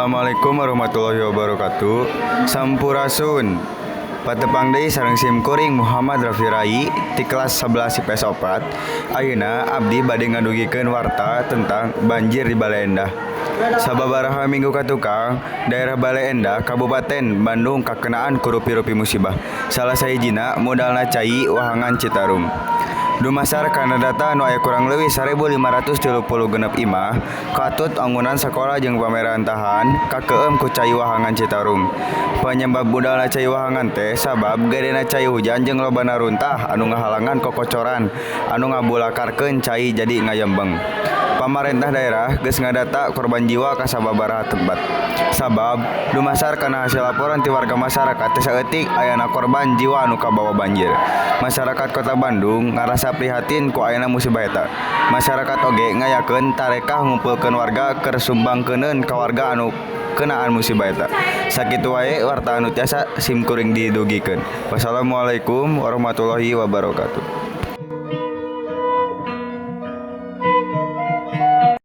Assalamualaikum warahmatullahi wabarakatuh. Sampurasun. Patepang deui sareng sim kuring Muhammad Rafi Rai ti kelas 11 IPS 4. Ayeuna abdi bade ngadugikeun warta tentang banjir di Baleendah. Sababaraha minggu katukang, daerah Baleendah, Kabupaten Bandung kakenaan ku rupi-rupi musibah. Salah sahijina mudalna cai wahangan Citarum. Dumasar kana data nu aya kurang leuwih 1536 imah, katut wangunan sakola jeung pamarentahan kakeueum ku cai wahangan Citarum. Panyebab mudalna cai wahangan teh sabab gedena cai hujan jeung lobana runtah anu ngahalangan kokocoran anu ngabulakarkeun cai jadi ngayembeng. Pamarentah daerah geus ngadata korban jiwa ka sababaraha tempat. Sabab dumasar kana hasil laporan ti warga masyarakat teu saeutik ayana korban jiwa anu kabawa banjir. Masyarakat Kota Bandung ngarasa prihatin ku ayana musibah eta. Masyarakat oge ngayakeun tarekah ngumpulkeun warga keur sumbangkeuneun ka warga anu kenaan musibah eta. Sakitu wae warta anu tiasa sim kuring didugikeun. Wassalamualaikum warahmatullahi wabarakatuh.